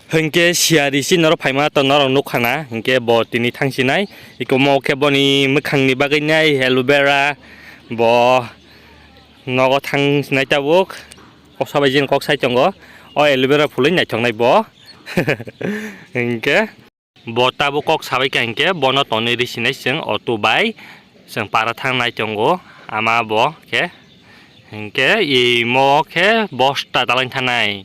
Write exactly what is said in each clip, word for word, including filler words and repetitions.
Hinkhe siyari si norok phaima to norok nukha na, hinkhe bo tini thangsinai. Ikomo khe boni mwkhangni bagwi nai aloe vera, bo nogo thangsinai tabuk. Kok sabai jin kok sai tongo. O aloe vera phulwi naithoknai bo. Hinkhe bo tabuk kok sabai kha hinkhe bono tonwi risinai chwng auto bai. Chwng para thangnai tongo ama bo khe. Hinkhe imo khe bosta dalai thanai.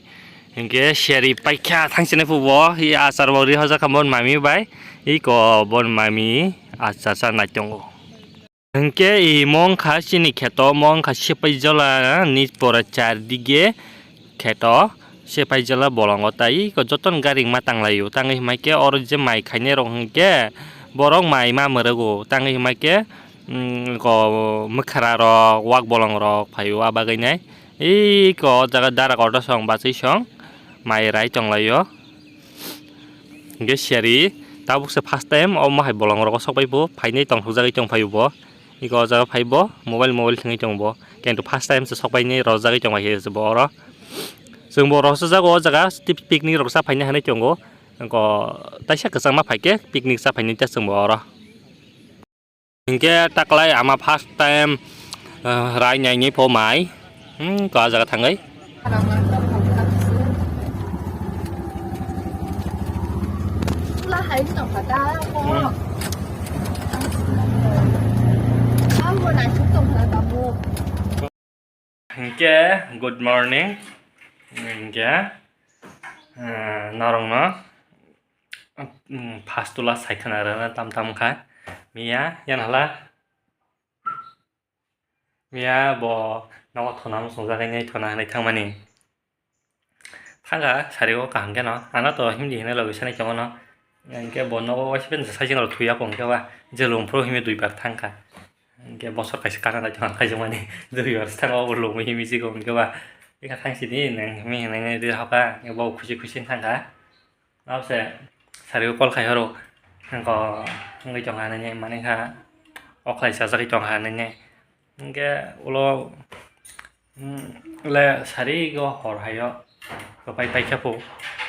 Hinkhe seri paikha thangsinai phubo, i achar bo ri hojak kha bon mami bai. Iko bon mami achar chanai tongo. Hinkhe imo wngkha chini kheto, omo wngkha Sepaijala ni pora char dige kheto. Sepaijala bolongo tai iko jotono gari ma tanglaio. Tangwi hwnbai khe oro je mai khainai rok hinkhe borok mai ma mwrwgo. Tangwi hwnbai khe, mm, ko mwkhra rok, wak bolong rok phaio a bagwi nai. Iko o jaga dara kotor song bachwi song mai rai tonglaio. Hinkhe seri tabuk se first time omo hai bolong rogo sokbai bo phainai tongthokjagwi tongphaio bo. Iko o jaga phai bo mobile mobile thwngwi tongo bo. Kintu first time se sokbainai rojagwi tongbai khe bo oro. Chwng bo rosajak o jaga tei picnic rok cha phainai hinwi tongo. Iko taisa kwchangma phaikhe picnic cha phainai ta chwng bo oro. Hinkhe taklai ama first time, ah, rai nainai pho mai. Hmm, ko a jaga thangwi. Hinkhe, good morning. Hinkhe, eh, norokno, mm, first tula sai khna rwna tam tam kha. Miya, yan hala. Miya bo nogo thona muchungjagwi nai thona hinwi thangmani. Thangkha sari o kaham kheno, ano to himdi hinwi logi sanai tongmano. Hinkhe bo nogo waisa pen sai chwng rok thuya kong khe ba, je lung phuru himwi duibar thangkha. Hinkhe bosor kaisa kana nai thangkha kaisa mani duibar se thangkha, obo lungwi himwi se kong khe ba. Eka thang sidi nang himwi hinwi nai de hoka, bo khusi khusi thangkha. Abose sari o call khai horo, hingko wngwi tongkha hinwi mani kha, o khlai chajagwi tongkha hinwi. Hinkhe ulo, mm, le sari go hor hai o kwpai paikha phu,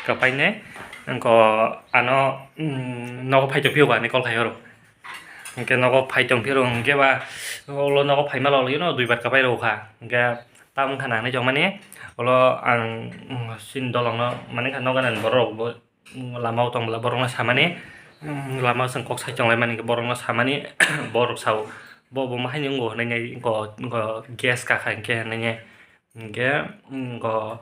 kwpai ne wngkha ano, mm, nogo phai tongphio ba hinwi call khai horo. Hinkhe nogo phai tongphio hinkhe ba ulo nogo phaima logio no duibar kwpai rw kha. Hinkhe tamo wngkha nangni tongmani ulo ang, mm, chini dolongno mani kha nogo nani borok rok bo. Lama o tong bwla borok no samani, mm, lama o chwng kok sai tong lai mani borok no samani, borok sao bo bo ma haino wngo hinwi nai, wngkha, wngkha gas kakha hinkhe hinwi nai, hinkhe, mm, wngkha,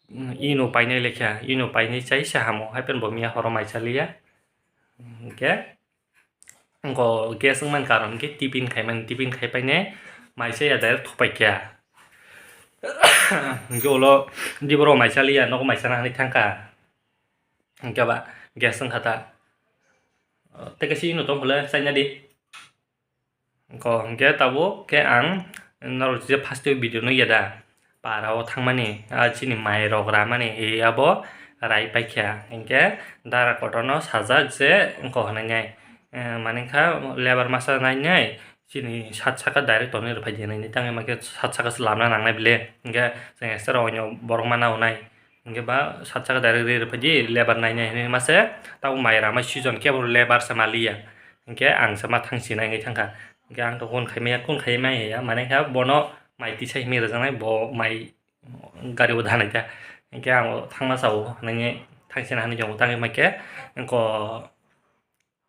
mm, eno painai lekha, eno painai chai se hamo, hai phano bo miya horo mai cha liya, hinkhe. Wngkha gas wngmani karon hinkhe tiffin khaimani, tiffin khai paine mai chaya direct thupai kha. Hinkhe ulo diborok mai chaliya, nogo mai chana hinwi thangkha. Hinkhe ba gas wngkha ta. Tei kaisa eno tongphole chaina di. Wngkha hinkhe tabuk khe ang norok je first o video nukya da. Para o thangmani, ah, chini mai rok ramani, e, abo rai paikha. Hinkhe dara kotorno sajak je wngkha hinwi nai, eh, mani kha lebar masa nainai chini sat saka direct tonwi rwphai di hinwi. Tangwi ma khe sat saka se lamna nangnai bile. Hinkhe chwng extra onyo borok ma naunai. Hinkhe ba sat saka direct rwi rwphai di lebar nainai hinwi ma se. Tabuk mai rama season khe bo lebar se ma liya. Hinkhe ang se ma thang sinai wngwi thangkha. Hinkhe ang to kun khai maya, kun khai maya, mani kha bono mai tisa himwi rwjaknai, bo mai gari o danai ta. Hinkhe ang o thangma sao hinwi thang sina hinwi chongo, tangwi ma khe wngkha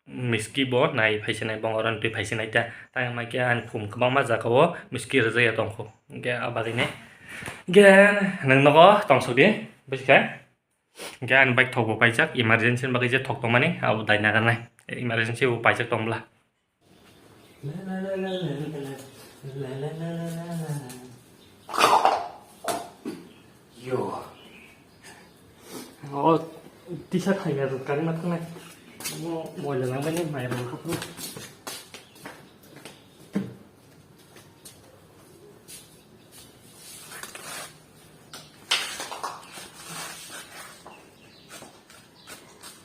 miski bo nai phai sinai, bo oro twi phai sinai ta. Tangwi ma khe ani khum kwbangma jaga o miski rwjakya tongkho. Hinkhe a bagwi nai. Hinkhe nwng nogo tongsok di, buji kha? Hinkhe ani bike thok bo paijak, emergency ni bagwi je thok tongmani, abo dai nagarnai. Emergency bo paijak tong bwla. Yo. O tisa thaiga rwkari ma thangnai. Mo moila langmani mai rwkha phuru.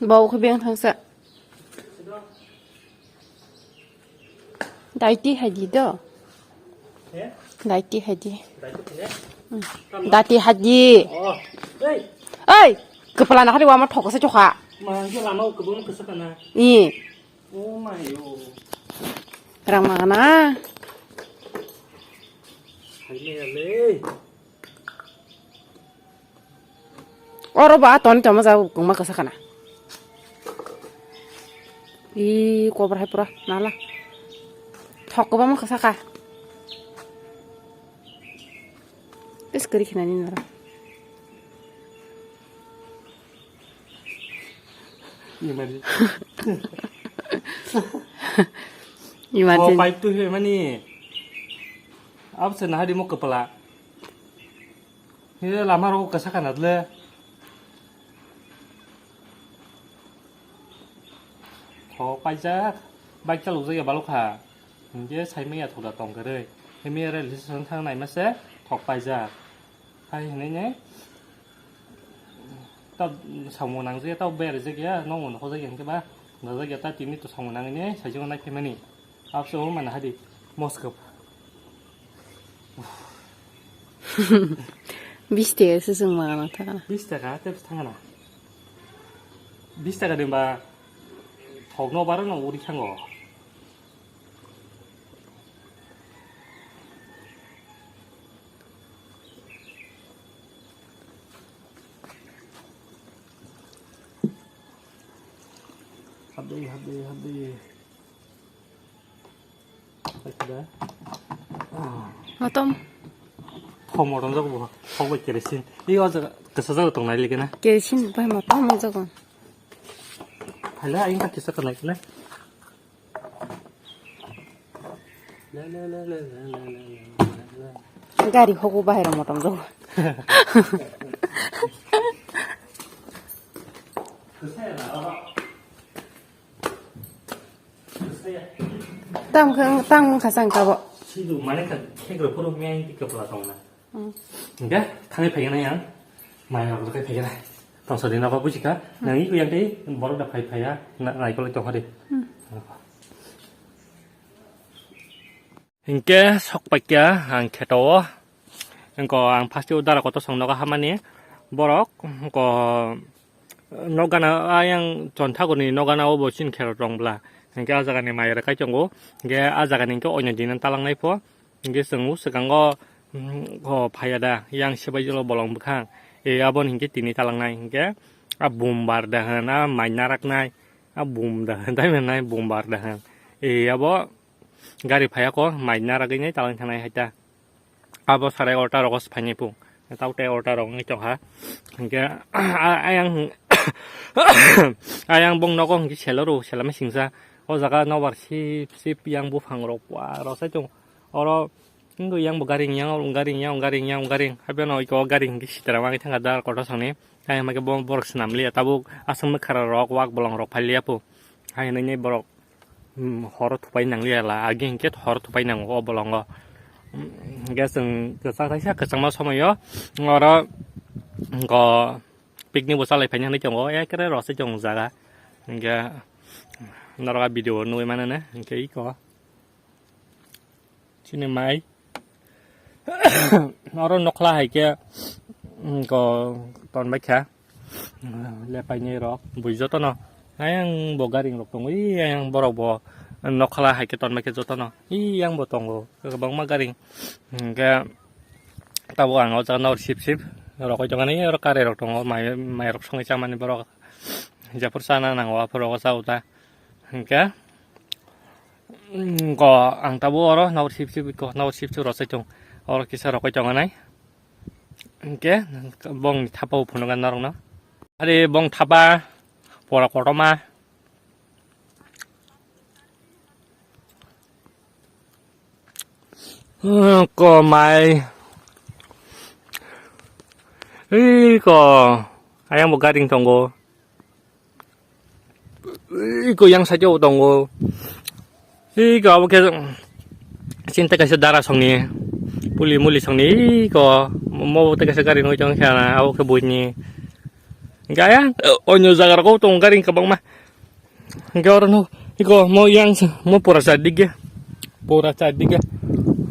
Bau khe beng thangsa. Daiti hai di do. He? Daiti hai di. Daiti hai? Hmm. Tama? Dati hai di. Oh. Hey. Oi! Kwpla na hari wama thok se chokha. Ma, hwnkhe lama o kwbangma kwsa kana. I. Oh my, oh. Rang ma gana. Hai me ale. Oro ba ton tama ja kwma kwsa kana. I kobra hai pura nala. Thok kwbangma kwsa ka. Tes kari khina ni nara. Imagine. Imagine. Oh, pipe tu he mani. Ab se nahari mo kepala. He lama rok kasa kana dle. Thok paijak. Bike chalok jagya balok kha. Hingke sai maya thoda tong kwrwi. He maya rail station thang nai mase thok paijak. Hai hinui ne. Ta samung nang je ta ber je ya no mo no je yang ke ba. Da je ta tini to samung nang ne sai je nai pemani. Apso mana hadi Moscow. Bis taka se chwng mangana thangana. Bis taka te thangana. Bis taka de ba thok no baro no uri thango. Habdi, habdi, habdi. Motom. Thok motom jago bo. Thok bai kerosin. I o jaga kesa jaga tong nai leke na. Kerosin bai motom o jago. Hala, aing ta kesa tong nai kena. Gari hogo bahai rok motom jago. Tam kha, tam kha sang kabo. Sidu mane kha khegro phuru meng ti kapla tong na. Hmm. Hingke thangwi phaikhe nai ang. Mai rok rwkhai phaikhe nai. Tongsa di nogo buji kha. Hmm. Nang iko yang tei borok da phai phaiya. Na, naikol tong hari. Hmm. Hingke sok paikya ang kheto o. Engko ang first o dara kotor song nogo hamani. Borok engko nokgana ayang chonthaguni nokgana o bo chini kherok rong bla. Hingke ah jagani mai rwkhai tongo. Hingke ah jagani hingke oinoi din talangnai pho. Hingke chwng o swkango, mm, o phaiya da, yang sebaijalo bolong bwkhang. E, aboni hingke tini talangnai hingke, a bumbar da hwn, a mai naraknai, a bum da hwn, tai hwnnai bumbar da hwn. E, abo gari phaiya ko mai naragwi nai talang thangnai hai ta. Abo sarai orta rogo se phainai pung. Tau tei orta rok wngwi tongkha. Hingke, a-, ayang, ayang bong nogo hingke selo rw, selama singsa. O jaga nobar sip, sip yang buphang rok, wa, rosai tong. Oro, wngkha yang bo garing yang, garing yang, garing yang, garing. Haibeno iko garing hingke sitara wngwi thangkha dar kotor songni. Ayang hingke bo borok swnam liya, tabuk aswk mwkhara rok, wak bolong rok phai liya po. Hai hinui borok. Hmm, horo thupai nang liya la, agi hingke horo thupai nango o bolongo. Hmm, hingke chwng kwchang kaisa kwchangma somoyo oro go picnic bo chalai phaini hinui tongo, ekere rosai tongo jaga. Hingke norok a video nugui mano ne, hingke iko. Chini mai. Oro nokla hai khe, mm, ko tonbai kha. Lepaini rok bui jotono. Ayang bo garing rok tongo. Ii, ayang borok bo nokla hai khe tonbai khe jotono. Ii, yang bo tongo. Kwbangma garing. Hingkhe tabuk ang o jaga nw sip sip rokoi tongani. Oro kare rok tongo. Mai, mai rok songwi chamani borok. Jephuru chana nango aphuru rogo cha o ta. Hingkhe, mm, ko ang tabuk oro nw sip sip ko nw sip sip rosai tong. Oro kisa rokoi tongo nai. Hingkhe bongni thapa o phunukha norokno. Ari bong thapa pora kotorma. Hmm, ko mai. Iko. Ayang bo garing tongo. Iko yang side o tongo. Iko abo khe chinta kaisa dara songni. Puli muli songni iko. Mo bo tei kaisa garing oi tong khe abo khe buini. Gaya onyo jaga rok tongo garing kwbangma. Hingke oro no, iko mo yang se, mo pura cha dige. Pura cha dige.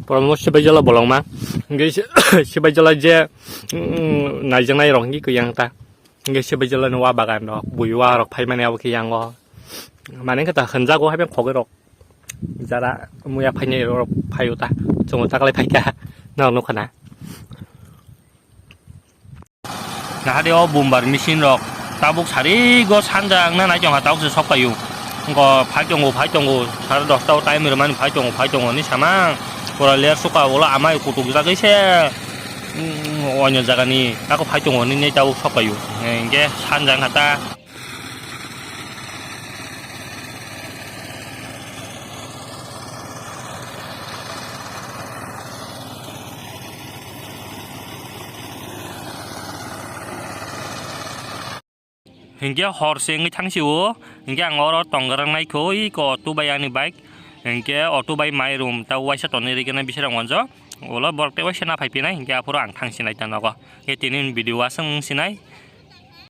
Pura mo sibai jala bolong ma. Hingke si-, sibai jala je, mm, naijaknai rok hingke yang ta. Hingke se bai jala ni wa bagan rok, bui wa rok phai mani abo khe yango. Mane khe ta hwnjago hai beng khogwi rok. Jara muya phainai rok phaio ta. Chungo taklai phaikha. Nang nukha na. Nahade o bumbar machine rok tabuk sari go sanja wngna nai tongkha, tabuk se sok paio. Ngo phai tongo, phai tongo, sare dosta o time rwmani phai tongo, phai tongo hinwi samang. Pura ler suka ulo amai kutuk jagwi se, mm, oinw jagani ako phai tongo hinwi tabuk sok paio. Hingke sanja wngkha ta. Hinkhe hor se wngwi thang sio, hinkhe ang oro tong grak nai kho, iko auto bai ani bike, hinkhe auto bai mai room ta waisa tonwi rikhe nai bising rok monjo, ulo borok tei waisa na phai phinai, hinkhe aphuru ang thang sinai ta nogo, hinkhe tini video aswk wng sinai.